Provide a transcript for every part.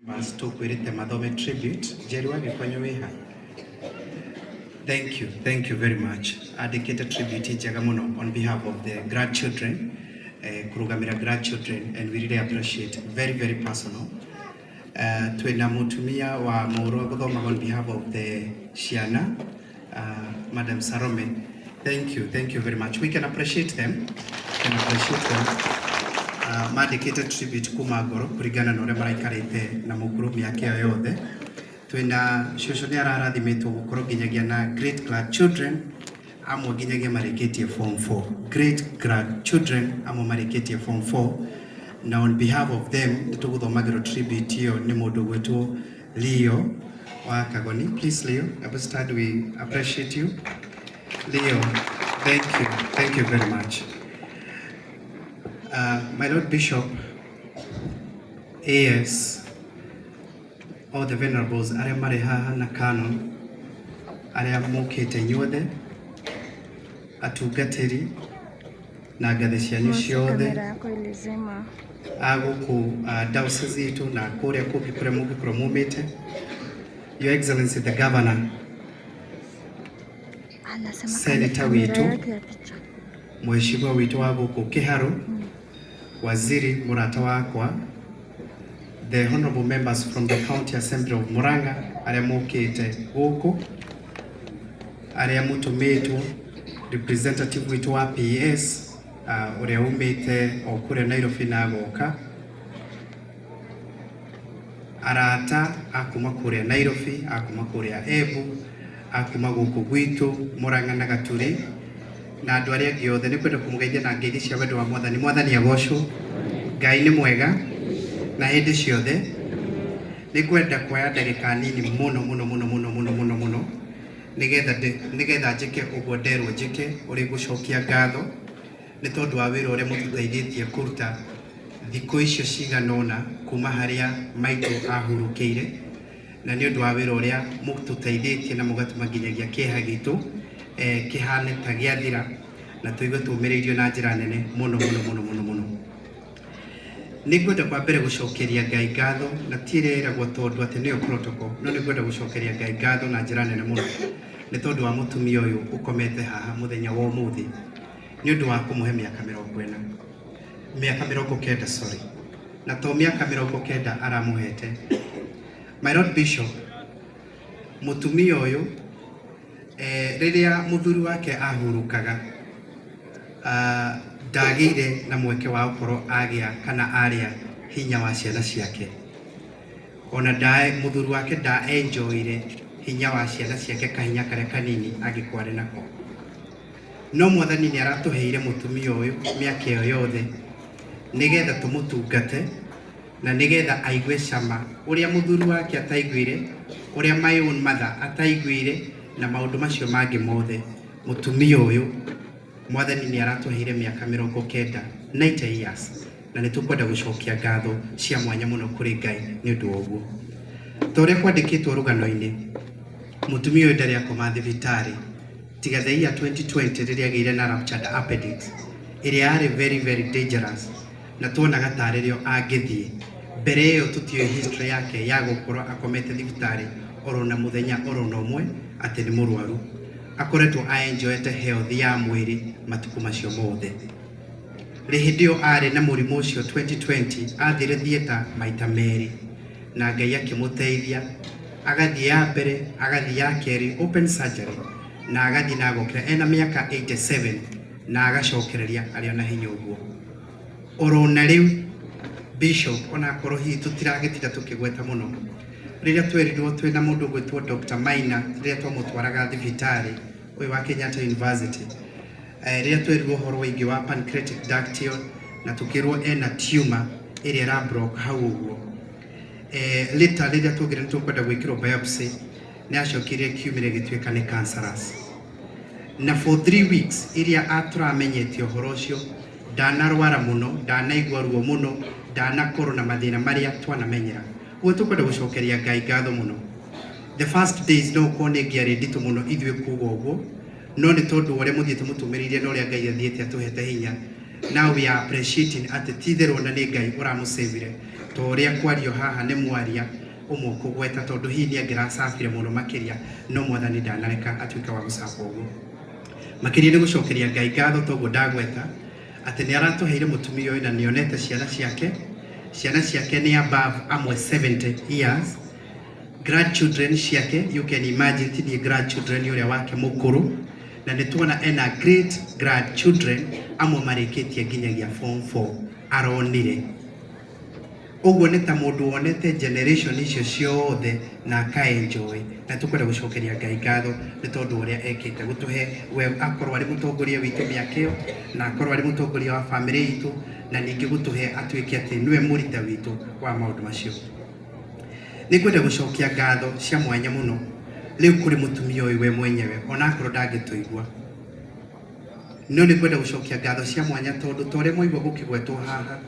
Members tũkwĩrĩte mathome tribute. Njeri wa Gĩkonyo wĩha? Thank you, thank you very much. Andĩkĩte tribute njega mũno on behalf of the grandchildren, kũrũgamĩra grandchildren, and we really appreciate. Very, very personal. Twĩna mũtumia wa Mũrũ gũthomaga on behalf of the ciana, Madam Sarome. Thank you, thank you very much. We can appreciate them. Can appreciate them. Mandĩkĩte tribute kuma ngoro kũringana na ũrĩa maraikarĩte na mũkũrũ mĩaka ĩyo yothe. Twĩna cũcũ nĩ ararathimĩtwo gũkorwo nginyagia na great grandchildren amwe nginyagia marĩkĩtie form 4. Great grandchildren amwe marĩkĩtie form 4, na on behalf of them nĩ tũgũthomagĩrwo tribute ĩyo nĩ mũndũ gwĩtwo Leo wa Kagoni. Please, Leo, able stand, we appreciate you. Leo, thank you, thank you very much. My Lord Bishop, AS, all the venerables arĩa marĩ haha na canon arĩa mũkĩte inyuothe, atungatĩri na ngathĩ cianyu ciothe. Kamera yako ilizima. A gũkũ diocese itũ na kũrĩa kũngĩ kũrĩa mũngĩkorwo mumĩte. Your Excellency the Governor, Anasema Senator kamera witũ, yake ya picha. Mheshimiwa witũ wa gũkũ Kĩharũ, waziri mũrata wakwa, the honorable members from the County Assembly of Murang'a arĩa mũkĩte gũkũ, arĩa mũtũmĩtwo, representative witũ wa PS ũrĩa umĩte o kũrĩa Nairobi na agoka, arata a kuma kũrĩa Nairobi, a kuma kũrĩa Embu, a kuma gũkũ gwitũ Murang'a na Gaturi, na andũ arĩa angĩ othe, nĩ kwenda kũmũgeithia na ngeithi cia wendo wa Mwathani. Mwathani agocwo. Ngai nĩ mwega na hĩndĩ ciothe. Nĩ ngwenda kuoya ndagĩka nini mũno mũno mũno mũno mũno mũno mũno nĩgetha njĩke ũguo nderwo njĩke, ũrĩ gũcokia ngatho nĩ tondũ wa wĩra ũrĩa mũtũteithĩtie kũruta thikũ icio cigana ũna kuma harĩa maitũ ahurũkĩire, na nĩ ũndũ wa wĩra ũrĩa mũtũteithĩtie na mũgatũma nginyagia kĩeha gitũ kĩhane ta gĩathira na tũigue tũmĩrĩirio na njĩra nene mũno mũno mũno mũno mũno. Nĩ ngwenda kwa mbere gũcokeria Ngai ngatho, na ti ĩrĩa ĩragwo tondũ atĩ nĩyo protocol, no nĩ ngwenda gũcokeria Ngai ngatho na njĩra nene mũno nĩ tondũ wa mũtumia ũyũ ũkomete haha mũthenya wa ũmũthĩ, nĩ ũndũ wa kũmũhe mĩaka 40, mĩaka 90, sorry, na to mĩaka 90 aramũhete. My Lord Bishop, mũtumia ũyũ, rĩrĩa mũthuri wake ahurũkaga, ndagĩire na mweke wa gũkorwo agĩa kana arĩa hinya wa ciana ciake. Ona mũthuri wake nda enjoyire hinya wa ciana ciake, kahinya karĩa kanini angĩkorwo arĩ nako. No Mwathani nĩ aratũheire mũtumia ũyũ mĩaka ĩyo yothe nĩgetha tũmũtungate na nĩgetha aigue cama ũrĩa mũthuri wake ataiguire, ũrĩa my own mother ataiguire, na maũndũ macio mangĩ mothe. Mũtumia ũyũ Mwathani nĩ aratũheire mĩaka 90, 90 years, na nĩ tũkwenda gũcokia ngatho cia mwanya mũno kũrĩ Ngai nĩ ũndũ wa ũguo. Ta ũrĩa kwandĩkĩtwo rũgano-inĩ, mũtumia ũyũ ndarĩ akoma thibitarĩ tiga the year 2020 rĩrĩa agĩire na ruptured appendix ĩrĩa yarĩ very, very dangerous na tuonaga tarĩ rĩo angĩthiĩ. Mbere ĩyo tũtiũĩ history yake ya gũkorwo akomete thibitarĩ oro na mũthenya oro na ũmwe atĩ nĩ mũrwaru. Akoretwo aenjoyete health ya mwĩrĩ matukũ macio mothe. Rĩ hĩndĩ ĩyo arĩ na mũrimũ ũcio 2020, athire theatre maita merĩ na Ngai akĩmũteithia, agathiĩ ya mbere, agathiĩ ya kerĩ open surgery, na agathiĩ na agokĩra ena mĩaka 87 na agacokereria arĩ ona hinya ũguo. Oro na rĩu, Bishop, onakorwo hihi tũtiragĩtinda tũkĩgweta mũno, rĩrĩa twerirwo twĩna mũndũ ũgwĩtwo Dr. Maina, rĩrĩa twamũtwaraga thibitarĩ ũyũ wa Kenyatta University, rĩrĩa twerirwo ũhoro wĩgiĩ wa pancreatic duct ĩyo na tũkĩrwo ena tumor ĩrĩa ĩra block hau ũguo, later rĩrĩa twaugire nĩ tũkwenda gwĩkĩrwo biopsy, nĩ acokire kiumĩre gĩtuĩka nĩ cancerous. Na for 3 weeks iria atũramenyete ũhoro ũcio, ndanarwara mũno, ndanaigua ruo mũno, ndanakorwo na mathĩna marĩa twanamenyera. Ũguo tũkwenda gũcokeria Ngai ngatho mũno. The first days no ũkorwo nĩ ngĩarĩ nditũ mũno ithuĩ kuga ũguo, no nĩ tondũ wa ũrĩa mũthiĩte mũtũmĩrĩirie na ũrĩa Ngai athiĩte atũhete hinya. Now we are appreciating atĩ ti itherũ na nĩ Ngai ũramũcĩvire, ta ũrĩa kwario haha nĩ mwaria ũmwe kũgweta, tondũ hihi nĩ angĩracabire mũno makĩria, no Mwathani ndanareka atuĩke wa gũcaba ũguo. Makĩria nĩ gũcokeria Ngai ngatho, toguo ndagweta atĩ nĩ aratũheire mũtumia ũyũ na nĩonete ciana ciake. Ciana ciake nĩ above amwe 70 years, grandchildren ciake, you can imagine, ti niĩ, grandchildren ũrĩa wake mũkũrũ, na nĩ tuona ena great grandchildren amwe marĩkĩtie nginyagia form 4 aronire. Ũguo nĩ ta mũndũ wonete generation icio ciothe na akaenjoy, na tũkwenda gũcokeria Ngai ngatho nĩ tondũ ũrĩa ekĩte gũtũhe we akorwo arĩ mũtongoria witũ mĩaka ĩyo, na akorwo arĩ mũtongoria wa famĩlĩ itũ, na ningĩ gũtũhe atuĩke atĩ nĩwe mũrita witũ wa maũndũ macio. Nĩ ngwenda gũcokia ngatho cia mwanya mũno rĩu kũrĩ mũtumia ũyũ we mwenyewe, ona akorwo ndangĩtũigua, no nĩ ngwenda gũcokia ngatho cia mwanya tondũ ta ũrĩa mwaigua gũkĩgwetwo haha,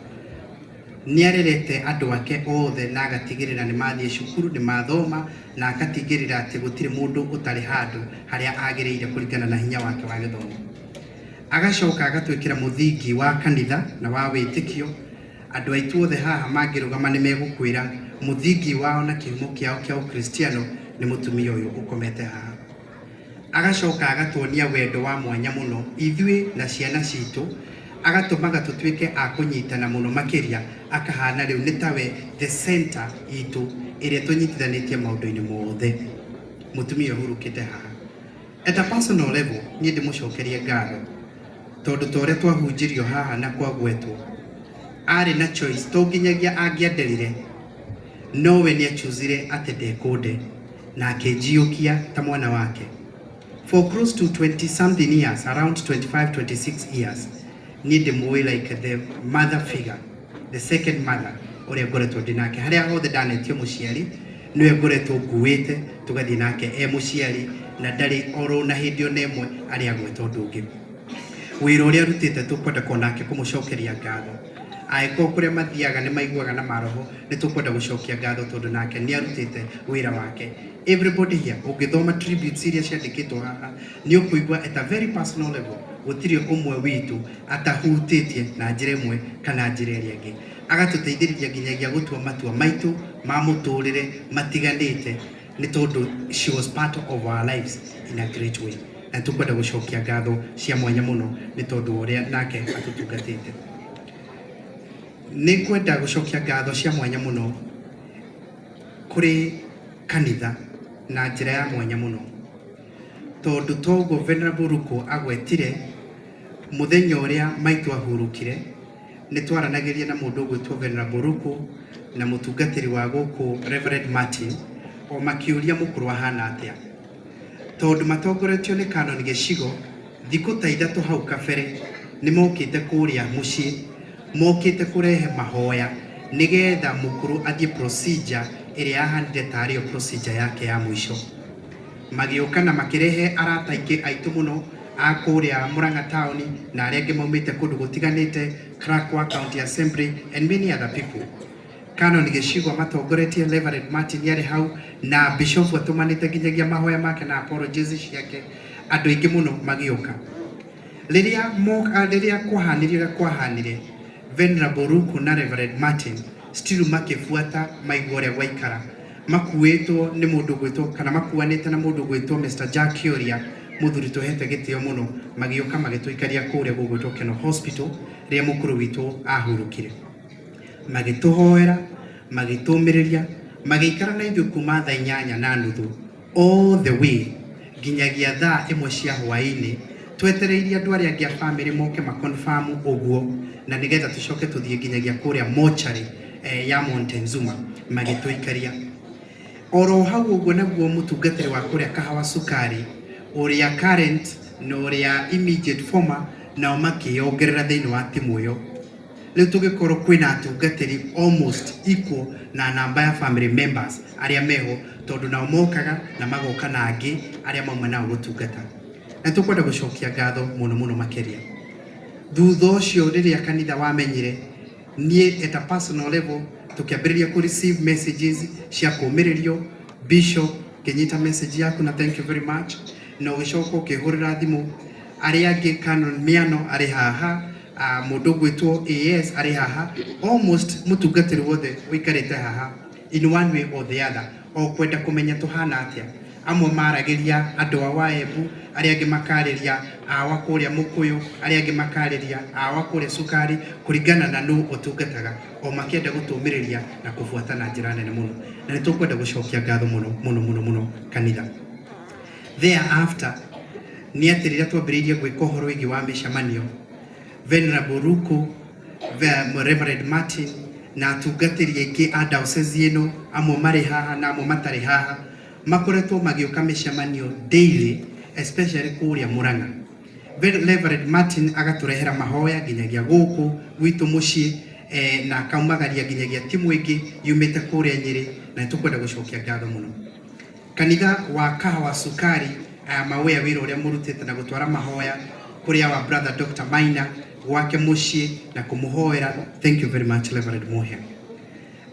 nĩ arerete andũ ake othe na agatigĩrĩra nĩ mathiĩ cukuru, nĩ mathoma, na akatigĩrĩra atĩ gũtirĩ mũndũ ũtarĩ handũ harĩa agĩrĩire kũringana na hinya wake wa gĩthomo. Agacoka agatwĩkĩra mũthingi wa kanitha na wa wĩtĩkio. Andũ aitũ othe haha mangĩrũgama nĩ megũkwĩra mũthingi wao na kĩhumo kĩao kĩa ũkristiano nĩ mũtumia ũyũ ũkomete haha. Agacoka agatuonia wendo wa mwanya mũno ithuĩ na ciana citũ, agatũmaga tũtuĩke a kũnyitana mũno makĩria, akahana rĩu nĩ tawe the center itũ ĩrĩa tũnyitithanĩtie maũndũ-inĩ mothe. Mũtumia ũhurũkĩte haha, at a personal level, niĩ ndĩmũcokerie ngatho tondũ ta ũrĩa twahunjĩrio haha na kwagwetwo, arĩ na choice to nginyagia angĩenderire, nowe nĩ achuzire atĩ ndekũnde na akĩnjiyũkia ta mwana wake for close to 20 something years, around 25 26 years. Niĩ ndĩmũĩ like the mother figure, the second mother ũrĩa ngoretwo ndĩ nake. Harĩa hothe ndanetio mũciari, nĩwe ngoretwo nguĩte tũgathiĩ nake e mũciari, na ndarĩ oro na hĩndĩ ona ĩmwe arĩ agweta ũndũ ũngĩ. Wĩra ũrĩa arutĩte, tũkwenda nake kũmũcokeria ngatho. Angĩkorwo kũrĩa mathiaga nĩ maiguaga na maroho, nĩ tũkwenda gũcokia ngatho tondũ nake nĩ arutĩte wĩra wake. Everybody here, ũngĩthoma tributes iria ciandĩkĩtwo haha, nĩ ũkũigua at a very personal level gũtirĩ ũmwe witũ atahutĩtie na njĩra ĩmwe kana njĩra ĩrĩa ĩngĩ, agatũteithĩrĩria nginyagia gũtua matua maitũ ma mũtũrĩre matiganĩte, nĩ tondũ she was part of our lives in a great way, na tũkwenda gũcokia ngatho cia mwanya mũno nĩ tondũ wa ũrĩa nake atũtungatĩte. Nĩ ngwenda gũcokia ngatho cia mwanya mũno kũrĩ kanitha na njĩra ya mwanya mũno, tondũ toguo Venerable Ruko agwetire, mũthenya ũrĩa maitũ ahurũkire, nĩ twaranagĩria na mũndũ ũgwĩtwo Venerable Ruko na mũtungatĩri wa gũkũ Reverend Martin, o makĩũria mũkũrũ ahana atĩa, tondũ matongoretio nĩ Canon Gĩcigo. Thikũ ta 3 hau kabere nĩ mokĩte kũrĩa mũciĩ, mokĩte kũrehe mahoya nĩgetha mũkũrũ athiĩ procedure ĩrĩa yahanire tarĩ yo procedure yake ya mũico. Magĩũka na makĩrehe arata aingĩ aitũ mũno a kũrĩa Murang'a taũni na arĩa angĩ maumĩte kũndũ gũtiganĩte, clerk wa county assembly and many other people. Canon Gĩcigo matongoretie, Reverend Martin arĩ hau, na bishop atũmanĩte nginyagia mahoya make na apologies ciake. Andũ aingĩ mũno magĩũka. Rĩrĩa kwahanire ũrĩa kwahanire, Venerable Ruku na Reverend Martin still makĩbuata maigua ũrĩa gwaikara, makuĩtwo nĩ mũndũ gwĩtwo kana makuanĩte na mũndũ gwĩtwo Mr Jack Kioria, mũthuri tũhete gĩtĩo mũno. Magĩũka magĩtũikaria kũrĩa gũgwĩtwo Kenol Hospital rĩrĩa mũkũrũ witũ ahurũkire, magĩtũhoera, magĩtũmĩrĩria, magĩikara na ithuĩ kuma thaa 8:30 all the way nginyagia thaa 1 cia hwaĩ-inĩ, twetereirie andũ arĩa angĩ a famĩlĩ moke maconfirm ũguo, na nĩgetha tũcoke tũthiĩ nginyagia kũrĩa mochari ya Montezuma. Magĩtũikaria oro hau ũguo. Naguo mũtungatĩri wa kũrĩa Kahawa Sukari, ũrĩa current na ũrĩa immediate former, nao makĩongerera thĩinĩ wa timu ĩyo. Rĩu tũgĩkorwo kwĩna atungatĩri almost equal na namba ya family members arĩa meho, tondũ nao mokaga na magoka na angĩ arĩa mauma nao gũtungata, na tũkwenda gũcokia ngatho mũno mũno makĩria. Thutha ũcio, rĩrĩa kanitha wamenyire, niĩ at a personal level tũkĩambĩrĩria kũ receive messages cia kũũmĩrĩrio. Bishop, ngĩnyita message yaku na thank you very much, na ũgĩcoka ũkĩhũrĩra thimũ arĩa angĩ. Canon Miano arĩ haha, Mũndũ ũgwĩtwo AS arĩ haha, almost mũtungatĩri wothe ũikarĩte haha in one way or the other, o kwenda kũmenya tũhana atĩa. Amwe maragĩria andũ a Waembu, arĩa angĩ makarĩria awa kũrĩa Mũkũyũ, arĩa angĩ makarĩria awa kũrĩa Cukari, kũringana na nũ ũtungataga, o makĩenda gũtũmĩrĩria na kũbuata na njĩra nene mũno. Na nĩ tũkwenda gũcokia ngatho mũno mũno mũno mũno kanitha. Thereafter, nĩ atĩ rĩrĩa twambĩrĩirie gwĩka ũhoro wĩgiĩ wa mĩcemanio, Venerable Ruku, Reverend Martin na atungatĩri aingĩ a diocese ĩno, amwe marĩ haha na amwe matarĩ haha, makoretwo magĩũka mĩcemanio daily, especially kũrĩa Murang'a. Reverend Martin agatũrehera mahoya nginyagia gũkũ gwitũ mũciĩ, na akaumagaria nginyagia timu ĩngĩ yumĩte kũrĩa Nyĩrĩ, na nĩtũkwenda gũcokia ngatho mũno. Kanitha wa Kahawa Sukari, aya mawĩa wĩra ũrĩa mũrutĩte na gũtwara mahoya kũrĩa wa brother Dr. Maina gwake mũciĩ na kũmũhoera. Thank you very much, Reverend Muhia.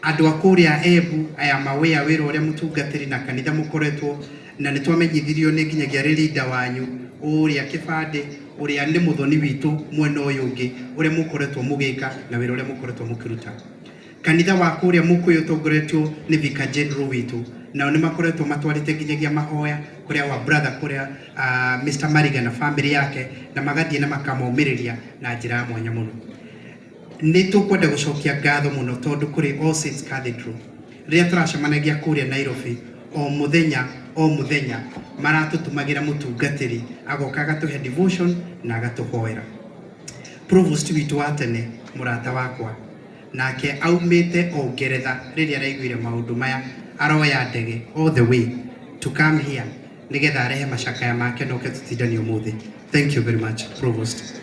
Andũ a kũrĩa Embu, aya mawĩa wĩra ũrĩa mũtungatĩri na kanitha mũkoretwo, na nĩ twamenyithirio nĩ nginyagia rĩrinda wanyu ũrĩa kĩbandĩ ũrĩa nĩ mũthoni witũ mwena ũyũ ũngĩ, ũrĩa mũkoretwo mũgĩka na wĩra ũrĩa mũkoretwo mũkĩruta. Kanitha wa kũrĩa Mũkũyũ ũtongoretio nĩ Vicar General witũ, nao nĩ makoretwo matwarĩte nginyagia mahoya kũrĩa wa brother kũrĩa Mr. Mariga na family yake, na magathiĩ na makamomĩrĩria na njĩra ya mwanya mũno. Nĩ tũkwenda gũcokia ngatho mũno tondũ kũrĩ All Saints Cathedral rĩrĩa tũracemanagia kũrĩa Nairobi o mũthenya o mũthenya, maratũtũmagĩra mũtungatĩri agoka agatũhe devotion na agatũhoera. Provost witũ wa tene, mũrata wakwa, nake aumĩte o Ngeretha, rĩrĩa araiguire maũndũ maya aroya ndege all the way to come here nĩgetha arehe macakaya make na oke tũtindanie ũmũthĩ. Thank you very much, Provost.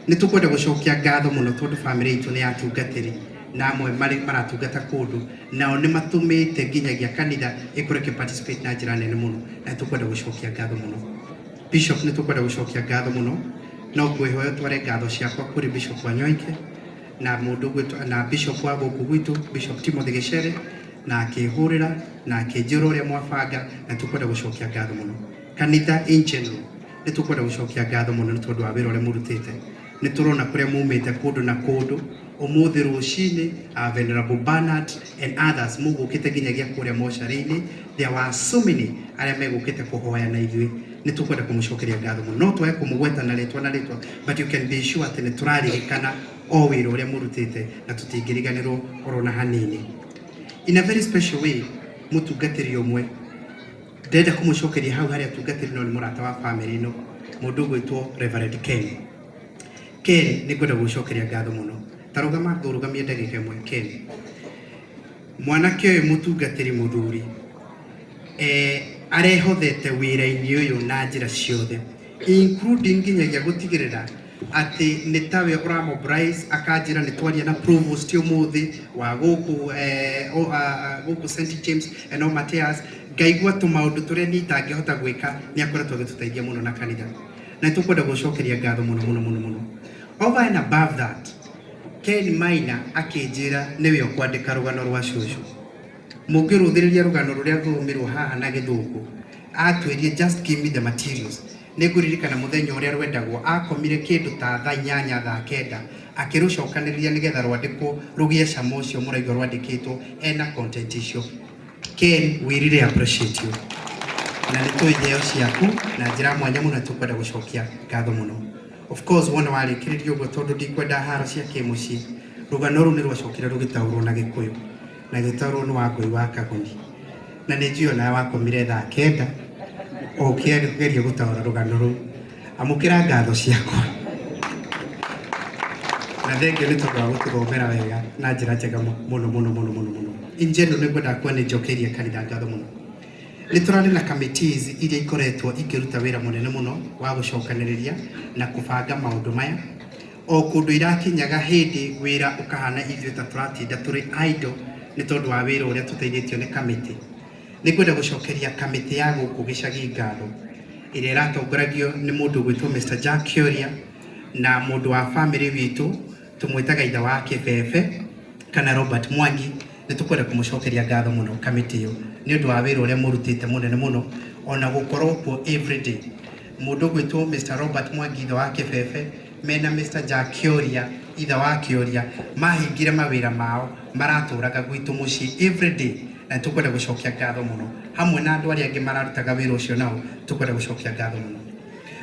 Nĩ tũkwenda gũcokia ngatho mũno tondũ family itũ nĩ yatungatĩri na amwe marĩ maratungata kũndũ, nao nĩ matũmĩte nginyagia kanitha ĩkorwo ĩkĩ participate na njĩra nene mũno, na nĩ tũkwenda gũcokia ngatho mũno. Bishop, nĩ tũkwenda gũcokia ngatho mũno. No ngwĩhoya tware ngatho ciakwa kũrĩ Bishop Wanyoike na mũndũ ũgwĩtwo na Bishop wa gũkũ gwitũ, Bishop Timothy Gĩcere, na akĩhũrĩra na akĩnjĩra ũrĩa mwabanga, na tũkwenda gũcokia ngatho mũno. Kanitha in general, nĩ tũkwenda gũcokia ngatho mũno nĩ tondũ wa wĩra ũrĩa mũrutĩte. Nĩ tũrona kũrĩa mumĩte kũndũ na kũndũ. Ũmũthĩ rũcinĩ, Venerable Bernard and others mũgũkĩte nginyagia kũrĩa mocarĩ-inĩ. There were so many arĩa megũkĩte kũhoya na ithuĩ. Nĩ tũkwenda kũmũcokeria ngatho mũno. No twage kũmũgweta na rĩtwa na rĩtwa, but you can be sure atĩ nĩ tũraririkana o wĩra ũrĩa mũrutĩte na tũtingĩriganĩrwo oro na hanini. In a very special way, mũtungatĩri ũmwe ndĩrenda kũmũcokeria hau harĩa atungatĩri, no nĩ mũrata wa family ĩno, mũndũ ũgwĩtwo Reverend Ken. Ken, nĩ ngwenda gũcokeria ngatho mũno. Ta rũgama ngũrũgamie ndagĩka ĩmwe. Ken, mwanake ũyũ mũtungatĩri mũthuri, arehothete wĩra-inĩ ũyũ na njĩra ciothe, including nginyagia gũtigĩrĩra atĩ nĩ tawe ũramobilize, akanjĩra nĩ twaria na provost ũmũthĩ wa gũkũ, gũkũ St James and all Matthias, ngaigua tũmaũndũ tũrĩa niĩ itangĩhota gwĩka, nĩ akoretwo agĩtũteithia mũno na kanitha, na nĩ tũkwenda gũcokeria ngatho mũno mũno mũno mũno. Over and above that, Ken Maina akĩnjĩra nĩwe ũkwandĩka rũgano rwa cũcũ. Mũngĩrũthĩrĩria rũgano rũrĩa rũrũmĩrwo haha na gĩthũngũ, atwĩrie, "Just give me the materials." Nĩ ngũririkana mũthenya ũrĩa rwendagwo, akomire kĩndũ ta thaa 8, thaa 9, akĩrũcokanĩrĩria nĩgetha rwandĩkwo rũgĩe cama ũcio mũraigua rwandĩkĩtwo ena content icio. Ken, we really appreciate you na nĩ tũĩ iheo ciaku na njĩra mwanya mũno. Tũkwenda gũcokia ngatho mũno. Of course, wona warĩkĩrĩria ũguo, tondũ ndikwenda haro cia kĩmũciĩ, rũgano rũu nĩ rwacokire rũgĩtaũrwo na Gĩkũyũ na gĩtaũrwo nĩ Wangũi wa Kagoni, na nĩ njũĩ onawe wakomire thaa 9 ũkĩgeria gũtaũra rũgano rũu. Amũkĩra ngatho ciakwa na thengio nĩ tondũ wa gũtũthomera wega na njĩra njega mũno mũno mũno mũno mũno. In general, nĩ ngwenda kuona nĩ njokeirie kanitha ngatho mũno. Nĩ tũrarĩ na committees iria ikoretwo ikĩruta wĩra mũnene mũno wa gũcokanĩrĩria na kũbanga maũndũ maya. O kũndũ irakinyaga hĩndĩ wĩra ũkahana ithuĩ ta tũratinda tũrĩ idle nĩ tondũ wa wĩra ũrĩa tũteithĩtio nĩ kamĩtĩ. Nĩ ngwenda gũcokeria kamĩtĩ ya gũkũ gĩcagi ngatho, ĩrĩa ĩratongoragio nĩ mũndũ ũgwĩtwo Mr. Jack Kioria na mũndũ wa family witũ tũmwĩtaga ithe wa kĩbebe kana Robert Mwangi. Nĩ tũkwenda kũmũcokeria ngatho mũno kamĩtĩ ĩyo nĩ ũndũ wa wĩra ũrĩa mũrutĩte mũnene mũno, ona gũkorwo kuo everyday. Mũndũ ũgwĩtwo Mr. Robert Mwangi, ithe wa kĩbebe, Mena Mr. Jack Kĩoria, ithe wa Kĩoria, mahingire mawĩra mao, maratũraga gwitũ mũciĩ everyday, na nĩtũkwenda gũcokia ngatho mũno hamwe na andũ arĩa angĩ mararutaga wĩra ũcio, nao tũkwenda gũcokia ngatho mũno.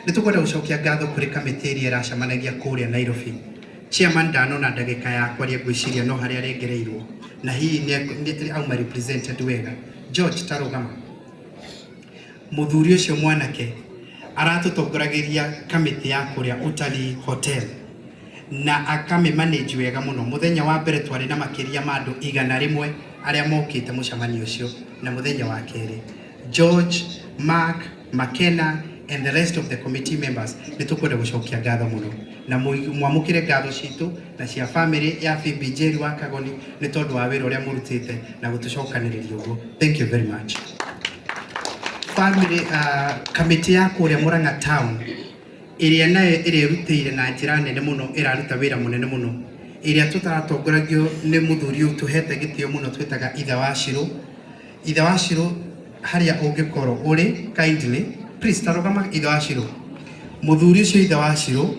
Nĩ tũkwenda gũcokia ngatho kũrĩ kamĩtĩ ĩrĩa ĩracemanagia kũrĩa Nairobi. Chairman ndanona ndagĩka ya kwaria, ngwĩciria no harĩa arengereirwo na hihi nĩ auma represented wega. George, tarũgama. Mũthuri ũcio mwanake aratũtongoragĩria kamĩtĩ ya kũrĩa Utalii Hotel na akamĩ manage wega mũno. Mũthenya wa mbere twarĩ na makĩria ma andũ 100 arĩa mokĩte mũcemanio ũcio, na mũthenya wa kerĩ George, Mark, Makena and the rest of the committee members, nĩ tũkwenda gũcokia ngatho mũno na mwamũkĩre ngatho citũ na cia family ya Phoebe Njeri wa Kagoni nĩ tondũ wa wĩra ũrĩa mũrutĩte na gũtũcokanĩrĩria ũguo. Thank you very much. Family, kamĩtĩ ya kũrĩa Murang'a town ĩrĩa nayo ĩrĩrutĩire na njĩra nene mũno, ĩraruta wĩra mũnene mũno, ĩrĩa tũtaratongoragio nĩ mũthuri ũyũ tũhete gĩtĩo mũno twĩtaga ithe wa Shirũ. Ithe wa Shirũ, harĩa ũngĩkorwo ũrĩ, kindly please tarũgama. Ithe wa Shirũ, mũthuri ũcio ithe wa Shirũ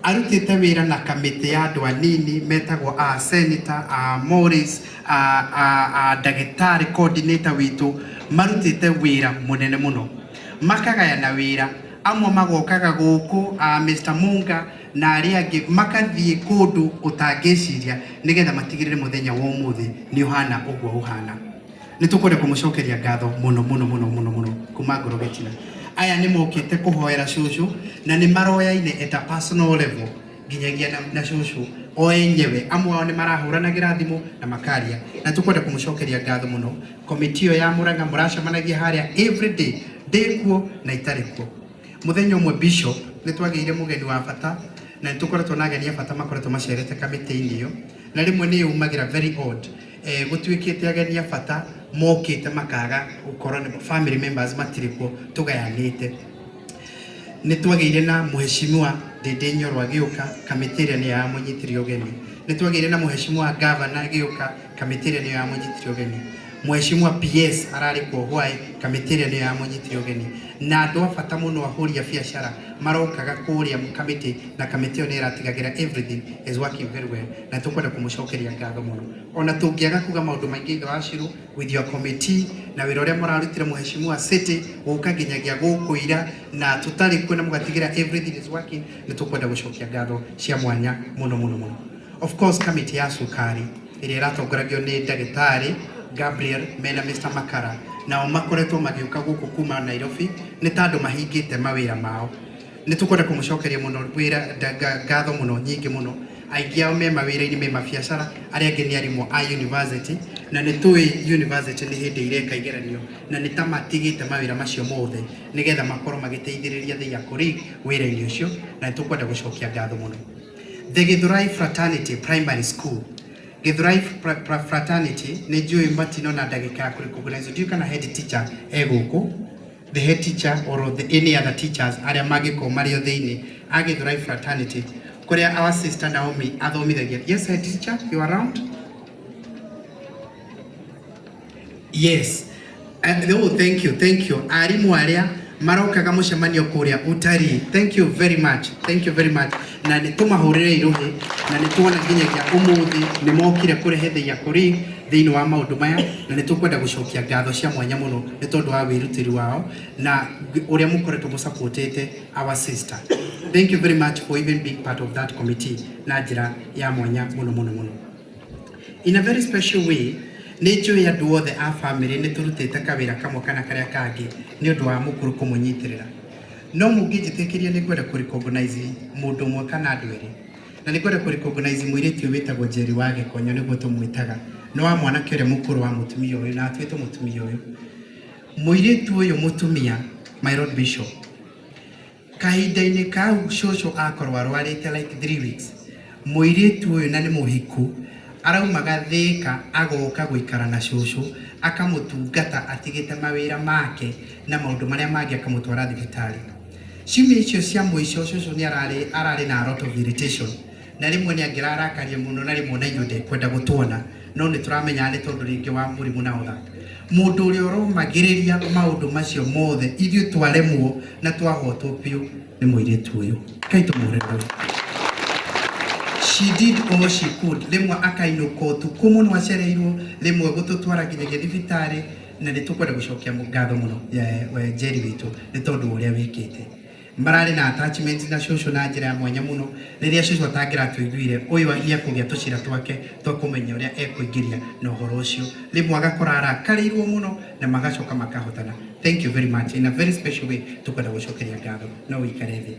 arutĩte wĩra na kamĩtĩ ya andũ anini metagwo a senator, a Morris, a ndagĩtarĩ coordinator witũ, marutĩte wĩra mũnene mũno, makagayana wĩra, amwe magokaga gũkũ, a Mr. Munga na arĩa angĩ makathiĩ kũndũ ũtangĩciria nĩgetha matigĩrĩre mũthenya wa ũmũthĩ nĩ ũhana ũguo ũhana. Nĩ tũkwenda kũmũcokeria ngatho mũno mũno mũno mũno mũno kuma ngoro gĩtina. Aya nĩ mokĩte kũhoera cũcũ na nĩ maroyaine at a personal level nginyagia na cũcũ o enyewe. Amwe ao nĩ marahũranagĩra thimũ na makaria, na tũkwenda kũmũcokeria ngatho mũno. Komiti ĩyo ya Murang'a mũracemanagia harĩa everyday, ndĩ kuo na itarĩ kuo. Mũthenya ũmwe, Bishop, nĩ twagĩire mũgeni wa bata, na nĩ tũkoretwo na ageni a bata makoretwo macerete kamĩtĩ-inĩ ĩyo, na rĩmwe nĩ yumagĩra very odd, gũtuĩkĩte ageni a bata mokĩte makaga gũkorwo nĩ family members matirĩ kuo, tũgayanĩte. Nĩ twagĩire na mũheshimiwa Ndĩndĩ Nyoro agĩũka, kamĩtĩ ĩrĩa nĩyo yamũnyitire ũgeni. Nĩ twagĩire na mũheshimiwa gavana agĩũka, kamĩtĩ ĩrĩa nĩyo yamũnyitire ũgeni. Mũheshimiwa PS ararĩ kuo hwaĩ, kamĩtĩ ĩrĩa nĩyo yamũnyitire ũgeni, na andũ a bata mũno, ahũri a biacara marokaga kũrĩa kamĩtĩ, na kamĩtĩ ĩyo nĩ ĩratigagĩra everything is working very well, na tũkwenda kũmũcokeria ngatho mũno. Ona tũngĩaga kuga maũndũ maingĩ, ithe wa Ciru with your committee na wĩra ũrĩa mũrarutire, mũheshimiwa city gũka nginyagia gũkũ ira na tũtarĩ kuo na mũgatigĩra everything is working, nĩ tũkwenda gũcokia ngatho cia mwanya mũno mũno mũno. Of course, kamĩtĩ ya cukari ĩrĩa ĩratongoragio nĩ ndagĩtarĩ Gabriel mena Mr. Makara, nao makoretwo magĩũka gũkũ kuma Nairobi nĩ ta andũ mahingĩte mawĩra mao. Nĩ tũkwenda kũmũcokeria mũno wĩra ngatho mũno nyingĩ mũno. Aingĩ ao me mawĩra-inĩ, me mabiacara, arĩa angĩ nĩ arimũ a university, na nĩ tũĩ university nĩ hĩndĩ ireka igeranio, na nĩ ta matigĩte mawĩra macio mothe nĩgetha makorwo magĩteithĩrĩria their colleague wĩra-inĩ ũcio, na nĩ tũkwenda gũcokia ngatho mũno. The Githurai Fraternity Primary School, Githurai Fraternity, nĩ njũĩ matino na ndagĩka ya kũrecognize. Ndiũĩ kana head teacher e gũkũ, the head teacher or the any other teachers arĩa mangĩkorwo marĩ o thĩinĩ a Githurai Fraternity kũrĩa our sister Naomi athomithagia. Yes, head teacher, you are around? Yes. Oh, thank you, thank you. Arimũ arĩa marokaga mũcemanio kũrĩa Utalii. Thank you very much. Thank you very much. Na nĩ tũmahũrĩre irũhĩ, na nĩ tuona nginyagia ũmũthĩ nĩ mokire kũrehe their colleague thĩinĩ wa maũndũ maya, na nĩ tũkwenda gũcokia ngatho cia mwanya mũno nĩ tondũ wa wĩrutĩri wao na ũrĩa mũkoretwo mũsupportĩte our sister. Thank you very much for even being part of that committee na njĩra ya mwanya mũno mũno mũno. In a very special way, nĩ njũĩ andũ othe a family nĩ tũrutĩte kawĩra kamwe kana karĩa kangĩ nĩ ũndũ wa mũkũrũ kũmũnyitĩrĩra, no mũngĩnjĩtĩkĩria nĩ ngwenda kũ recognize mũndũ ũmwe kana andũ erĩ, na nĩ ngwenda kũ recognize mũirĩtu ũyũ wĩtagwo Njeri wa Gĩkonyo, nĩguo tũmwĩtaga, nĩ wa mwanake ũrĩa mũkũrũ wa mũtumia ũyũ na atuĩtwo mũtumia ũyũ. Mũirĩtu ũyũ mũtumia, my lord bishop, kahinda-inĩ kau cũcũ akorwo arwarĩte like 3 weeks, mũirĩtu ũyũ, na nĩ mũhiku, araumaga Thĩka agoka gũikara na cũcũ, akamũtungata atigĩte mawĩra make na maũndũ marĩa mangĩ, akamũtwara thibitarĩ. Ciumia icio cia mũico cũcũ nĩ ararĩ na a lot of irritation, na rĩmwe nĩ angĩrarakaria mũno, na rĩmwe na ithuĩ ndekwenda gũtuona, no nĩ tũramenya nĩ tondũ rĩngĩ wa mũrimũ na ũtha. Mũndũ ũrĩa ũromagĩrĩria maũndũ macio mothe ithuĩ twaremwo na twahotwo biũ nĩ mũirĩtu ũyũ. Kai tũmũhũre rũhĩ. She did all she could. Rĩmwe akainũka ũtukũ mũno acereirwo, rĩmwe gũtũtwara nginyagia thibitarĩ, na nĩ tũkwenda gũcokia ngatho mũno we Njeri witũ nĩ tondũ wa ũrĩa wĩkĩte. Mararĩ na attachment na cũcũ na njĩra ya mwanya mũno. Rĩrĩa cũcũ atangĩratũiguire, ũyũ nĩ ekũgĩa tũcira twake twa kũmenya ũrĩa ekũingĩria na ũhoro ũcio. Rĩmwe agakora arakarĩirwo mũno na magacoka makahotana. Thank you very much. In a very special way tũkwenda gũcokeria ngatho. No ũikare thĩ.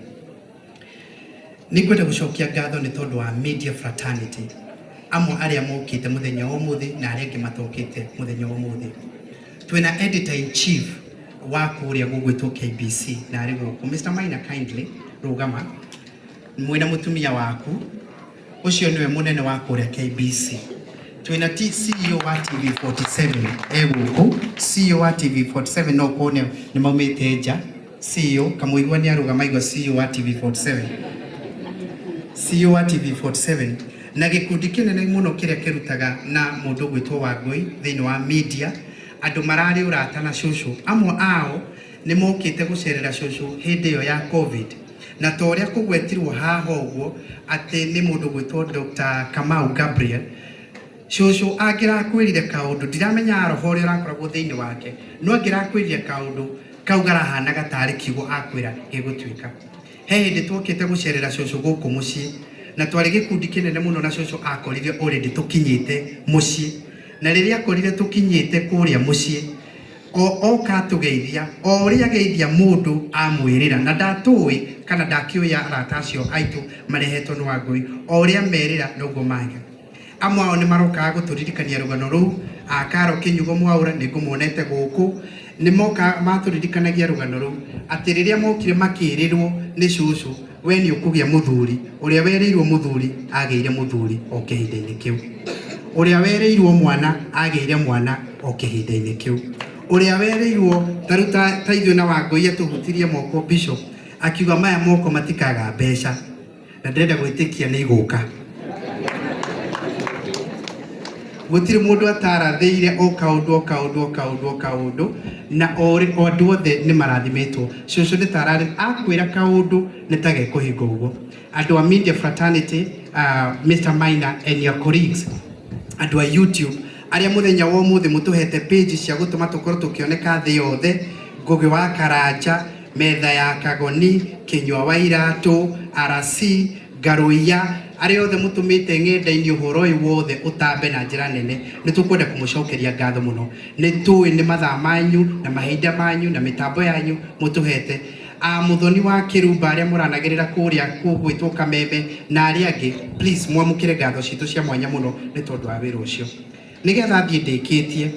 Nĩ ngwenda gũcokia ngatho nĩ tondũ wa media fraternity, amwe arĩa mokĩte mũthenya wa ũmũthĩ na arĩa angĩ matokĩte mũthenya wa ũmũthĩ. Twĩna editor in chief wa kũrĩa gũgwĩtwo KBC na arĩ gũkũ. Mr. Maina, kindly rũgama mwĩna mũtumia waku, ũcio nĩwe mũnene wa kũrĩa KBC. Twĩna CEO wa TV47 e gũkũ. CEO wa TV47 no korwo nĩ maumĩte nja. CEO kamũigua nĩ arũgama igua CEO wa TV47, CEO wa TV47 na gĩkundi kĩnene mũno kĩrĩa kĩrutaga na mũndũ ũgwĩtwo Wangũi thĩinĩ wa media, andũ mararĩ ũrata na cũcũ. Amwe ao nĩ mokĩte gũcerera cũcũ hĩndĩ ĩyo ya COVID, na ta ũrĩa kũgwetirwo haha ũguo atĩ nĩ mũndũ ũgwĩtwo Dr. Kamau Gabriel. Cũcũ angĩrakwĩrire kaũndũ, ndiramenya roho ũrĩa ũrakoragwo thĩinĩ wake, no angĩrakwĩrire kaũndũ kau karahanaga tarĩ kiugo akwĩra gĩgũtuĩka. He hĩndĩ twokĩte gũcerera cũcũ gũkũ mũciĩ na twarĩ gĩkundi kĩnene mũno, na cũcũ akorire already tũkinyĩte mũciĩ, na rĩrĩa akorire tũkinyĩte kũrĩa mũciĩ, o oka atũgeithia o ũrĩa ageithia mũndũ amwĩrĩra, na ndatũĩ kana ndakĩũĩ arata acio aitũ marehetwo nĩ Wangũi, o ũrĩa merĩra noguo maiga. Amwe ao nĩ marokaga gũtũririkania rũgano rũu. Akaro Kĩnyugo Mwaũra nĩ ngũmuonete gũkũ, nĩ moka matũririkanagia rũgano rũu atĩ rĩrĩa mokire makĩrĩrwo nĩ cũcũ, we nĩ ũkũgĩa mũthuri, ũrĩa werĩirwo mũthuri agĩire mũthuri o kĩhinda-inĩ kĩu, ũrĩa werĩirwo mwana agĩire mwana o kĩhinda-inĩ kĩu, ũrĩa werĩirwo ta rĩu ta ithuĩ na Wangũi atũhutirie moko bishop akiuga maya moko matikaga mbeca, na ndĩrenda gwĩtĩkia nĩ igũka. Gũtirĩ mũndũ atarathĩire o kaũndũ o kaũndũ o kaũndũ o kaũndũ, na o andũ othe nĩ marathimĩtwo. Cũcũ nĩ tararĩ akwĩra kaũndũ nĩ ta gekũhinga ũguo. Andũ a media fraternity, Mr. Maina and your colleagues, andũ a YouTube arĩa mũthenya wa ũmũthĩ mũtũhete page cia gũtũma tũkorwo tũkĩoneka thĩ yothe, Ngũgĩ wa Karanja, Metha ya Kagoni, Kĩnyua wa Iratũ, RC Ngaruiya, arĩa othe mũtũmĩte ng'enda-inĩ ũhoro ũyũ wothe ũtambe na njĩra nene, nĩ tũkwenda kũmũcokeria ngatho mũno. Nĩ tũĩ nĩ mathaa manyu na mahinda manyu na mĩtambo yanyu mũtũhete. A Mũthoni wa Kĩrumba, arĩa mũranagĩrĩra kũrĩa kũgwĩtwo Kameme na arĩa angĩ, please mwamũkĩre ngatho citũ cia mwanya mũno nĩ tondũ wa wĩra ũcio. Nĩgetha thiĩ ndĩkĩtie,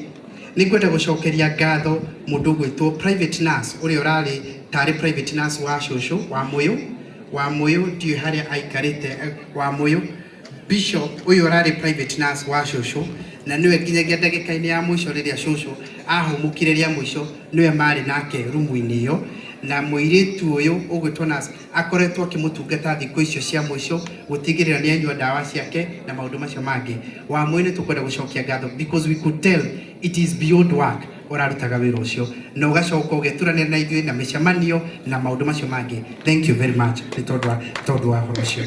nĩ ngwenda gũcokeria ngatho mũndũ ũgwĩtwo private nurse ũrĩa ũrarĩ tarĩ private nurse wa cũcũ wa Mũyũ. Wa Mũyũ ndiũĩ harĩa aikarĩte. Wa Mũyũ Bishop ũyũ ũrarĩ private nurse wa cũcũ, na nĩwe nginyagia ndagĩka-inĩ ya mũico rĩrĩa cũcũ ahũmũkire rĩa mũico nĩwe marĩ nake rumu-inĩ ĩyo, na mũirĩtu ũyũ ũgwĩtwo nurse akoretwo akĩmũtungata thikũ icio cia mũico gũtigĩrĩra nĩ anyua ndawa ciake na maũndũ macio mangĩ. Wa Mũyũ, nĩ tũkwenda gũcokia ngatho because we could tell it is beyond work ũrarutaga wĩra ũcio na ũgacoka ũgeturanĩra na ithuĩ na mĩcemanio na maũndũ macio mangĩ. Thank you very much nĩ tondũ wa ũhoro ũcio.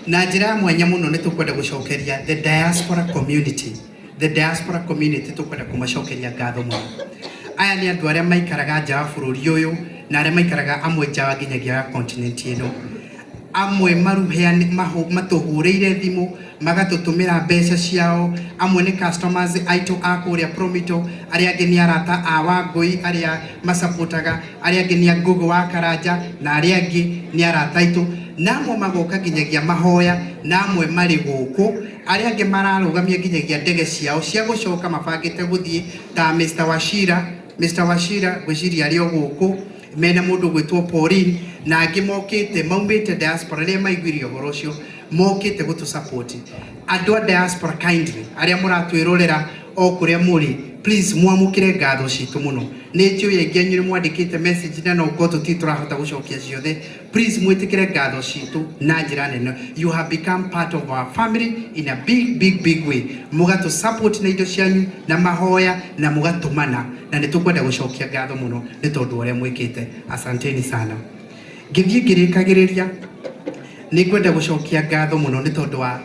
Na njĩra ya mwanya mũno nĩ tũkwenda gũcokeria the diaspora community. The diaspora community tũkwenda kũmacokeria ngatho mũno. Aya nĩ andũ arĩa maikaraga nja wa bũrũri ũyũ na arĩa maikaraga amwe nja wa nginyagia ya continent ĩno. Amwe matũhũrĩire thimũ magatũtũmĩra mbeca ciao, amwe nĩ customers aitũ a kũrĩa Promito, arĩa angĩ nĩ arata a Wangũi arĩa macapotaga, arĩa angĩ nĩ a Ngũgĩ wa Karanja, na arĩa angĩ nĩ arata aitũ, na amwe magoka nginyagia mahoya, na amwe marĩ gũkũ, arĩa angĩ mararũgamia nginyagia ndege ciao cia gũcoka mabangĩte gũthiĩ ta Mr. Wachira. Mr. Wachira ngwĩciria arĩ o gũkũ mena mũndũ ũgwĩtwo Pauline, na angĩ mokĩte maumĩte diaspora rĩrĩa maiguire ũhoro ũcio mokĩte gũtũ support. Andũ a diaspora, kindly, arĩa mũratwĩrorera o kũrĩa mũrĩ, please mwamũkĩre ngatho citũ mũno. Nĩ njũĩ aingĩ anyu nĩ mwandĩkĩte message na no ngorwo tũtirĩ tũrahota gũcokia ciothe. Please mwĩtĩkĩre ngatho citũ na njĩra nene. You have become part of our family in a big, big, big way. Mũgatũ support na indo cianyu na mahoya na mũgatũmana, na nĩ tũkwenda gũcokia ngatho mũno nĩ tondũ wa ũrĩa mwĩkĩte. Asanteni sana. Ngĩthiĩ ngĩrĩkagĩrĩria, Nĩ ngwenda gũcokia ngatho mũno nĩ tondũ wa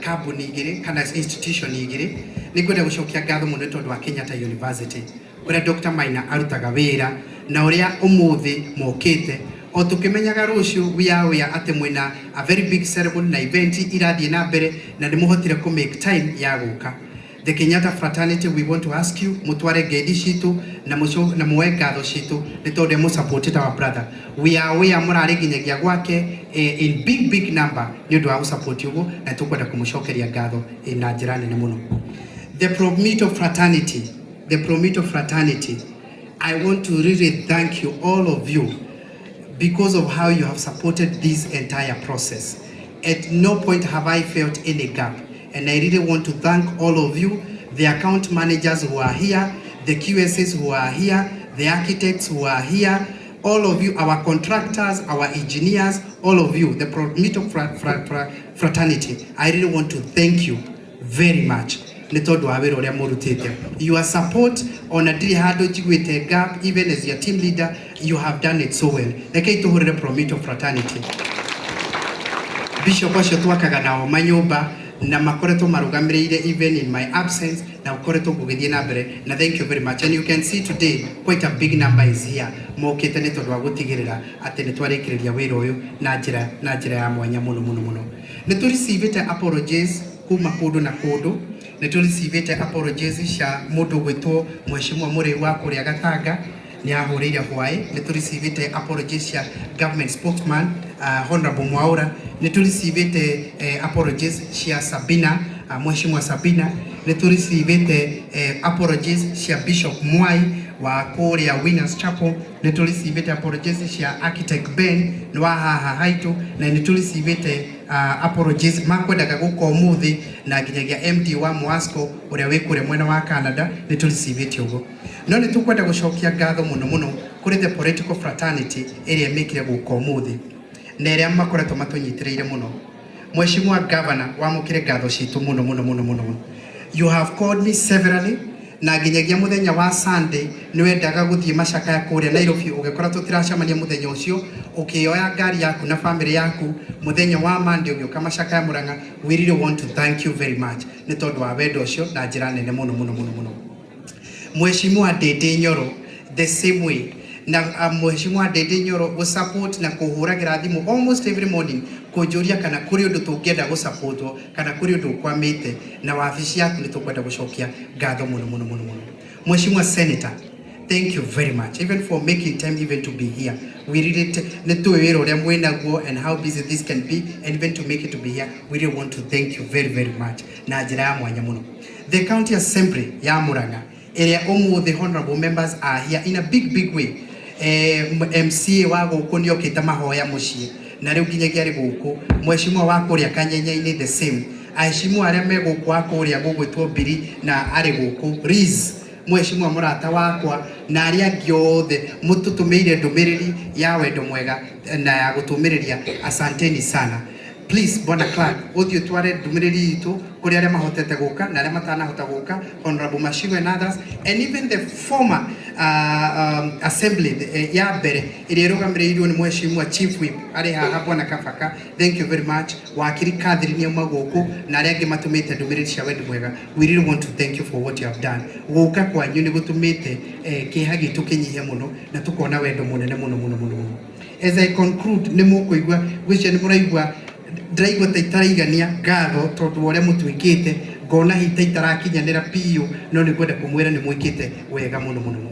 kambuni igĩrĩ kana institution igĩrĩ. Nĩ ngwenda gũcokia ngatho mũno nĩ tondũ wa Kenyatta University, ũrĩa Dr. Maina arutaga wĩra na ũrĩa ũmũthĩ mokĩte o tũkĩmenyaga rũciũ we are aware atĩ mwĩna a very big ceremony na event irathiĩ na mbere, na nĩ mũhotire kũ make time ya gũka. The Kenyatta fraternity, we want to ask you mutware ngeithi citũ na mũco na muoe ngatho citũ nĩ tondũ nĩ supported our brother. We are aware mũrarĩ nginyagia gwake in big big number nĩ ũndũ wa gũsupport ũguo, na tũkwenda kũmũcokeria ngatho na njĩra nene mũno. The Promito fraternity, the Promito fraternity, I want to really thank you, all of you, because of how you have supported this entire process. At no point have I felt any gap. And I really want to thank all of you, the account managers who are here, the QSs who are here, the architects who are here, all of you, our contractors, our engineers, all of you, the Promito fraternity. I really want to thank you very much nĩ tondũ wa wĩra ũrĩa mũrutĩte. Your support, ona ndirĩ handũ njiguĩte gap. Even as your team leader, you have done it so well. Rekei tũhũrĩre Promito fraternity. Bishop acio twakaga nao manyũmba na makoretwo marũgamĩrĩire even in my absence, na ũkoretwo gũgĩthiĩ na mbere, na thank you very much. And you can see today quite a big number is here, mokĩte nĩ tondũ wa gũtigĩrĩra atĩ nĩ twarĩkĩrĩria wĩra ũyũ na njĩra ya mwanya mũno mũno mũno. Nĩ tũreceivĩte apologies kuma kũndũ na kũndũ. Nĩ tũreceivĩte apologies cia mũndũ gwĩtwo Mheshimiwa Mũrĩu wa kũrĩa Gatanga, nĩ ahũrĩire hwaĩ. Nĩ tũreceivĩte apologies cia government spokesman, Honorable Mwaura. Nĩ tũreceivĩte apologies cia Sabina, Mheshimiwa Sabina. Nĩ tũreceivĩte apologies cia Bishop Mwai wa kũrĩa Winners Chapel. Nĩ tũreceivĩte apologies cia Architect Ben nĩ wa haha haitũ, na nĩ tũreceivĩte apologies makwendaga gũka ũmũthĩ, na nginyagia MD wa Mwasco ũrĩa wĩ kũrĩa mwena wa Canada nĩ tũreceivĩte ũguo. No nĩ tũkwenda gũcokia ngatho mũno mũno kũrĩ the political fraternity ĩrĩa ĩmĩkire gũka ũmũthĩ na ĩrĩa makoretwo matũnyitĩrĩire mũno. Mheshimiwa Governor, wamũkĩre ngatho citũ mũno mũno mũno mũno mũno. You have called me severally, na nginyagia mũthenya wa Sunday nĩ wendaga gũthiĩ macakaya kũrĩa Nairobi, ũgĩkora tũtiracemania mũthenya ũcio, ũkĩoya ngari yaku na family yaku mũthenya wa Monday ũgĩũka macakaya Murang'a. We really want to thank you very much nĩ tondũ wa wendo ũcio na njĩra nene mũno mũno mũno mũno. Mheshimiwa Ndindi Nyoro, the same way, na Mheshimiwa Ndindi Nyoro gũ support na kũhũragĩra thimũ almost every morning kũnjũria kana kũrĩ ũndũ tũngĩenda gũsupportwo kana kũrĩ ũndũ ũkwamĩte na wabici yaku. Nĩ tũkwenda gũcokia ngatho mũno mũno mũno mũno. Mheshimiwa Senator, thank you very much even for making time even to be here. We really nĩ tũĩ wĩra ũrĩa mwĩnaguo and how busy this can be, and even to make it to be here, we really want to thank you very very much na njĩra ya mwanya mũno. The county assembly ya Murang'a, ĩrĩa ũmũthĩ honorable members are here in a big big way. MCA wa gũkũ nĩ okĩte mahoya mũciĩ na rĩu nginyagia arĩ gũkũ. Mheshimiwa wa kũrĩa Kanyenye-inĩ, the same. Aheshimiwa arĩa me gũkũ, wa kũrĩa gũgwĩtwo Mbiri na arĩ gũkũ, Riz, mheshimiwa mũrata wakwa, na arĩa angĩ othe mũtũtũmĩire ndũmĩrĩri ya wendo mwega na ya gũtũmĩrĩria, asanteni sana. Please, bwana Clark, ũthiĩ ũtware ndũmĩrĩri itũ kũrĩ arĩa mahotete gũka na arĩa matanahota gũka, Honorable Mashigo and others, and even the former assembly ya mbere ĩrĩa ĩrũgamĩrĩirwo nĩ mheshimiwa Chief Whip arĩ haha, bwana Kabaka, thank you very much. Wakiri Catherine auma gũkũ na arĩa angĩ matũmĩte ndũmĩrĩri cia wendi mwega, we really want to thank you for what you have done. Gũka kwanyu nĩ gũtũmĩte kĩeha gitũ kĩnyihe mũno na tũkona wendo mũnene mũno mũno mũno mũno. As I conclude, nĩ mũkũigua, gwĩcia nĩ mũraigua ndĩraigua ta itaraigania ngatho tondũ wa ũrĩa mũtwĩkĩte, ngona hihi ta itarakinyanĩra biũ, no nĩ ngwenda kũmwĩra nĩ mwĩkĩte wega mũno mũno mũno.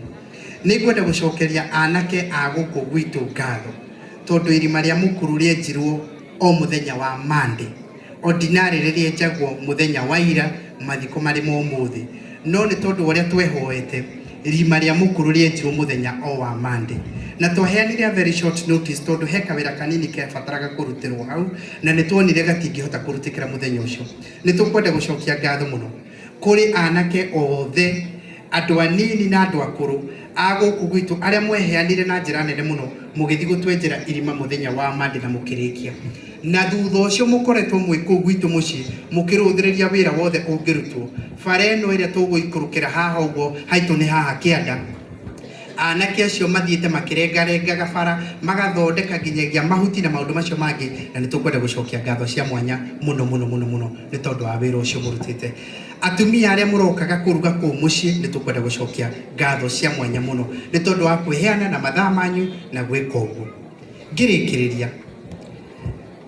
Nĩ ngwenda gũcokeria anake a gũkũ gwitũ ngatho tondũ irima rĩa mũkuru rĩenjirwo o mũthenya wa Monday, ordinary rĩrĩenjagwo mũthenya wa ira, mathiko marĩ ma ũmũthĩ, no nĩ tondũ wa ũrĩa twehoete, irima rĩa mũkuru rĩenjirwo mũthenya o wa Monday, na twaheanire a very short notice tondũ he kawĩra kanini kebataraga kũrutĩrwo hau na nĩ tuonire gatingĩhota kũrutĩkĩra mũthenya ũcio. Nĩ tũkwenda gũcokia ngatho mũno kũrĩ anake othe, andũ anini na andũ akũrũ a gũkũ gwitũ, arĩa mweheanire na njĩra nene mũno mũgĩthiĩ gũtwenjera irima mũthenya wa Monday na mũkĩrĩkia, na thutha ũcio mũkoretwo mwĩ kũu gwitũ mũciĩ mũkĩrũthĩrĩria wĩra wothe ũngĩrutwo. Bara ĩno ĩrĩa tũgũikũrũkĩra haha ũguo haitũ nĩ haha kĩanda. Anake acio mathiĩte makĩrengarengaga bara, magathondeka nginyagia mahuti na maũndũ macio mangĩ, na nĩ tũkwenda gũcokia ngatho cia mwanya mũno mũno mũno mũno nĩ tondũ wa wĩra ũcio mũrutĩte. Atumia arĩa mũrokaga kũruga kũu mũciĩ, nĩ tũkwenda gũcokia ngatho cia mwanya mũno nĩ tondũ wa kwĩheana na mathaa manyu na gwĩka ũguo. Ngĩrĩkĩrĩria,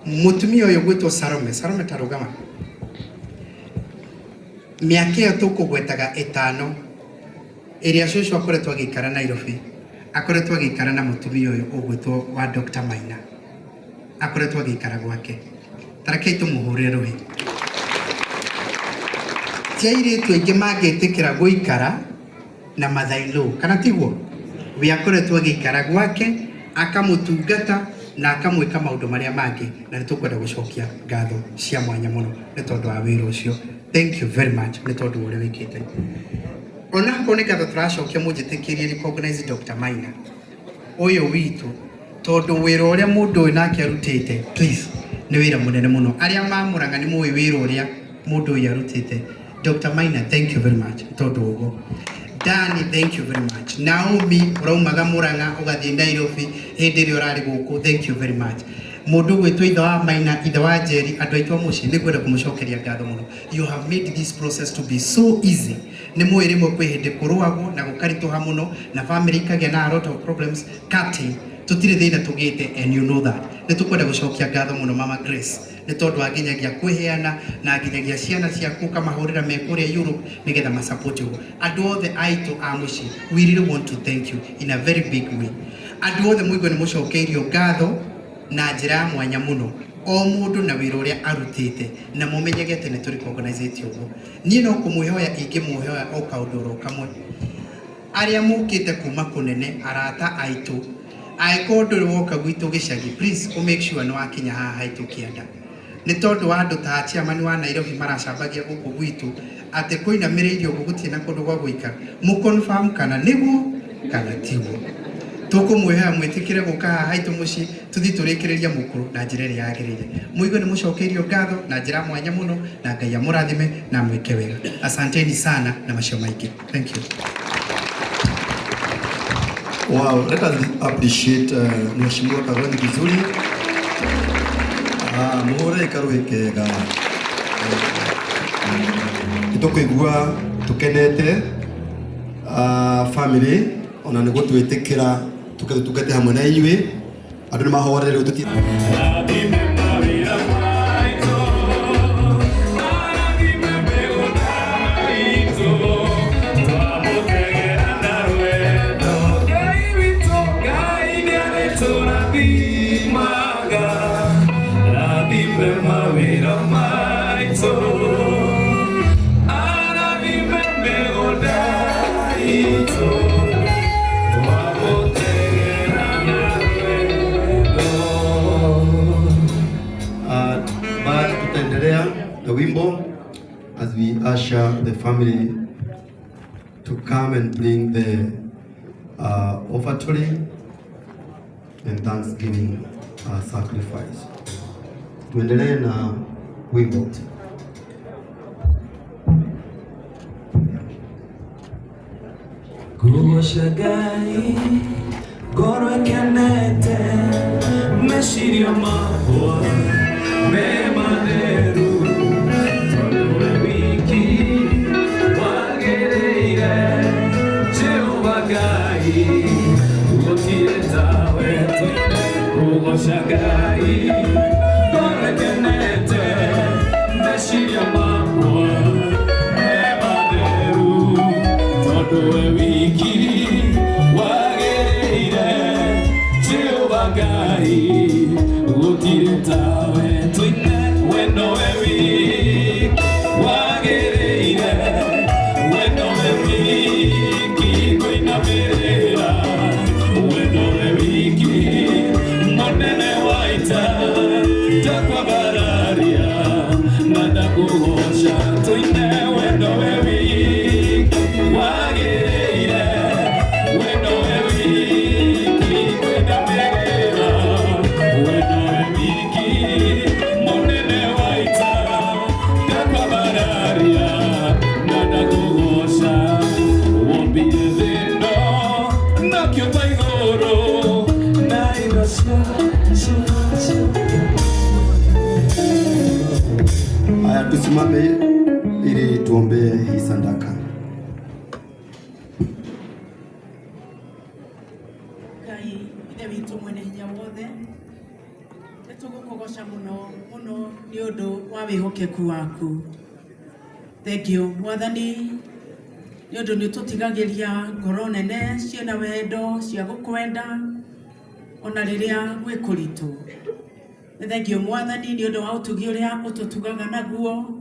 mũtumia ũyũ gwĩtwo Salome, Salome ta rũgama. Mĩaka ĩyo tũkũgwetaga ĩtano ĩrĩa cũcũ akoretwo agĩikara Nairobi, akoretwo agĩikara na mũtumia ũyũ ũgwĩtwo wa Dr. Maina, akoretwo agĩikara gwake. Tarekei tũmũhũrĩre rũhĩ. Ti airĩtu aingĩ mangĩtĩkĩra gũikara na mother-in-law, kana tiguo? We akoretwo agĩikara gwake, akamũtungata na akamwĩka maũndũ marĩa mangĩ, na nĩ tũkwenda gũcokia ngatho cia mwanya mũno nĩ tondũ wa wĩra ũcio. Thank you very much nĩ tondũ wa ũrĩa wĩkĩte. Onakorwo nĩ ngatho tũracokia, mũnjĩtĩkĩrie recognize Dr. Maina ũyũ witũ, tondũ wĩra ũrĩa mũndũ ũyũ nake arutĩte, please, nĩ wĩra mũnene mũno. Arĩa mamũraga nĩ mũĩ wĩra ũrĩa mũndũ ũyũ arutĩte. Dr. Maina, thank you very much tondũ ũguo. Dani, thank you very much. Naomi, ũraumaga Murang'a ũgathiĩ Nairobi hĩndĩ ĩrĩa ũrarĩ gũkũ, thank you very much. Mũndũ ũgwĩtwo ithe wa Maina, ithe wa Njeri, andũ aitũ a mũciĩ, nĩ ngwenda kũmũcokeria ngatho mũno. You have made this process to be so easy. Nĩ mũĩ rĩmwe kwĩ hĩndĩ kũrũagwo na gũkaritũha mũno na family ikagĩa na a lot of problems. Captain, tũtirĩ thĩna tũgĩte, and you know that. Nĩ tũkwenda gũcokia ngatho mũno Mama Grace nĩ tondũ wa nginyagia kwĩheana na nginyagia ciana ciaku ũkamahũrĩra me kũrĩa Europe nĩgetha masupport ũguo. Andũ othe aitũ a mũciĩ, we really want to thank you in a very big way. Andũ othe mũigue nĩ mũcokeirio ngatho na njĩra ya mwanya mũno, o mũndũ na wĩra ũrĩa arutĩte, na mũmenyage atĩ nĩ tũrĩ recognize ũguo. Niĩ no kũmwĩhoya ingĩmwĩhoya o kaũndũ oro kamwe. Arĩa mũkĩte kuma kũnene, arata aitũ, angĩkorwo ndũrĩ woka gwitũ gĩcagi, please ũ make sure nĩ wakinya haha haitũ kĩanda, nĩ tondũ wa andũ ta chairman wa Nairobi maracambagia gũkũ gwitũ atĩ kũinamĩrĩirio ũguo gũtirĩ na kũndũ gwa gũikara. Mũ confirm kana nĩguo kana tiguo. Tũkũmwĩhoya mwĩtĩkĩre gũka haha haitũ mũciĩ, tũthiĩ tũrĩkĩrĩria mũkũrũ na njĩra ĩrĩa yagĩrĩire. Mũigue nĩ mũcokeirio ngatho na njĩra mwanya mũno, na Ngai amũrathime na amwĩke wega. Asanteni sana na macio maingĩ. Thank you. Wow, let us appreciate Mheshimiwa Karweni vizuri. Muhũre karũhĩ kega. Nĩtũkũigua tũkenete, family ona nĩ gũtwĩtĩkĩra tũke tũtungate hamwe na inyuĩ. Andũ nĩ mahorere rĩu tũti. Rathime mawĩra maitũ, arathime mĩgũnda itũ, twamũtegera na rwendo. Ngai witũ, Ngai nĩarĩtũrathimaga, rathime mawĩra maitũ, arathime mĩgũnda itũ, twamũtegera na rwendo. But tutaendelea na wimbo as we usher the family to come and bring the offertory and thanksgiving sacrifice. Tuendelee na wimbo. Ngũgoca Ngai ngoro ĩkenete, meciria makwa me matheru, tondũ we wiki wagĩrĩire. Jehova Ngai, gũtirĩ tawe. Ngũgoca Ngai ngoro ĩkenete, meciria makwa me matheru, tondũ we wiki wagĩrĩire. Jehova Ngai, gũtirĩ tawe. Tũine, we nowe wiki wagĩrĩire, we nowe wiki kũinamĩrĩra, we nowe wiki mũnene wa ita, ndakwambararia na ndakũgoca. Tũine, we nowe wiki wagĩrĩire, we nowe wiki kũinamĩrĩra, we nowe wiki. Tusimame ili tuombee hii sadaka. Ngai ithe witũ mwene hinya wothe, nĩ tũgũkũgoca mũno mũno nĩ ũndũ wa wĩhokeku waku. Thengiũ Mwathani nĩ ũndũ nĩ ũtũtigagĩria ngoro nene ciĩna wendo cia gũkwenda ona rĩrĩa gwĩ kũritũ. Nĩ thengiũ Mwathani nĩ ũndũ wa ũtugi ũrĩa ũtũtugaga naguo,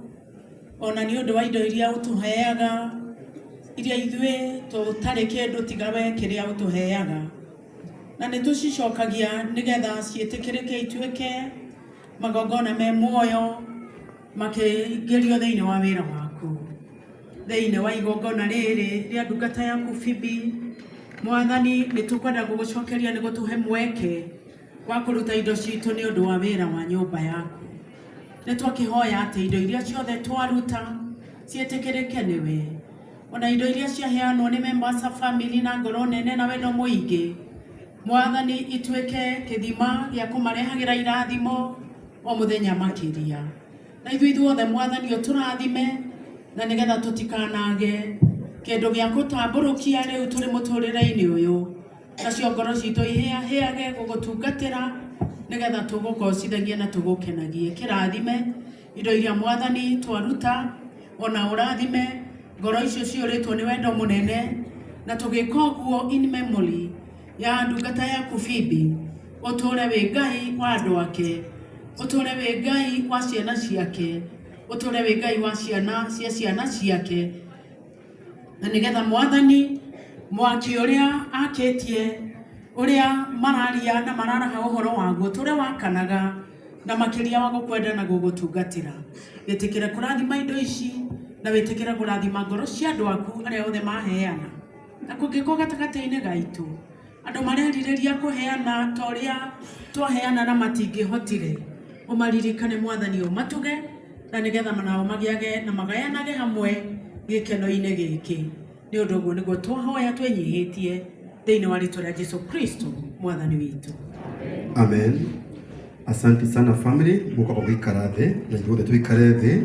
ona nĩ ũndũ wa indo iria ũtũheaga, iria ithuĩ tũtarĩ kĩndũ tiga we kĩrĩa ũtũheaga, na nĩ tũcicokagia nĩgetha ciĩtĩkĩrĩke ituĩke magongona me muoyo makĩingĩrio thĩinĩ wa wĩra waku. Thĩinĩ wa igongona rĩrĩ rĩa ndungata yaku Phoebe, Mwathani, nĩ tũkwenda gũgũcokeria nĩ gũtũhe mweke wa kũruta indo citũ nĩ ũndũ wa wĩra wa nyũmba yaku. Nĩ twakĩhoya atĩ indo iria ciothe twaruta ciĩtĩkĩrĩke nĩwe, ona indo iria ciaheanwo nĩ members a family na ngoro nene na wendo mũingĩ, Mwathani, ituĩke kĩthima gĩa kũmarehagĩra irathimo o mũthenya makĩria. Na ithuĩ ithuothe, Mwathani, ũtũrathime na nĩgetha tũtikanage kĩndũ gĩa gũtambũrũkia rĩu tũrĩ mũtũrĩre-inĩ ũyũ, nacio ngoro citũ ihĩahĩage gũgũtungatĩra nĩgetha tũgũgocithagie na tũgũkenagie. Kĩrathime indo iria, Mwathani, twaruta, ona ũrathime ngoro icio ciyũrĩtwo nĩ wendo mũnene, na tũgĩka ũguo in memory ya ndungata yaku Phoebe. Ũtũre wĩ Ngai wa andũ ake, ũtũre wĩ Ngai wa ciana ciake, ũtũre wĩ Ngai wa ciana cia ciana ciake, na nĩgetha, Mwathani, mwaki ũrĩa akĩtie, ũrĩa mararia na mararaha ũhoro waguo, tũrĩa wakanaga na makĩria wa gũkwenda na gũgũtungatĩra. Wĩtĩkĩre kũrathima indo ici na wĩtĩkĩre kũrathima ngoro cia andũ aku arĩa othe maheana, na kũngĩkorwo gatagatĩ-inĩ gaitũ andũ marerirĩria kũheana ta ũrĩa twaheana na matingĩhotire, ũmaririkane, Mwathani, ũmatuge na nĩgetha nao magĩage na magayanage hamwe gĩkeno-inĩ gĩkĩ. Nĩ ũndũ ũguo nĩguo twahoya twĩnyihĩtie thĩinĩ wa rĩtwa rĩa Jesu Kristo Mwathani witũ. Amen. Asante sana, family. Mũkaba gũikara thĩ na ithuothe tũikare thĩ.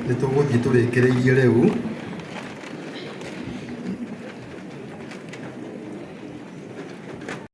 Nĩ tũgũthiĩ tũrĩkĩrĩirie rĩu.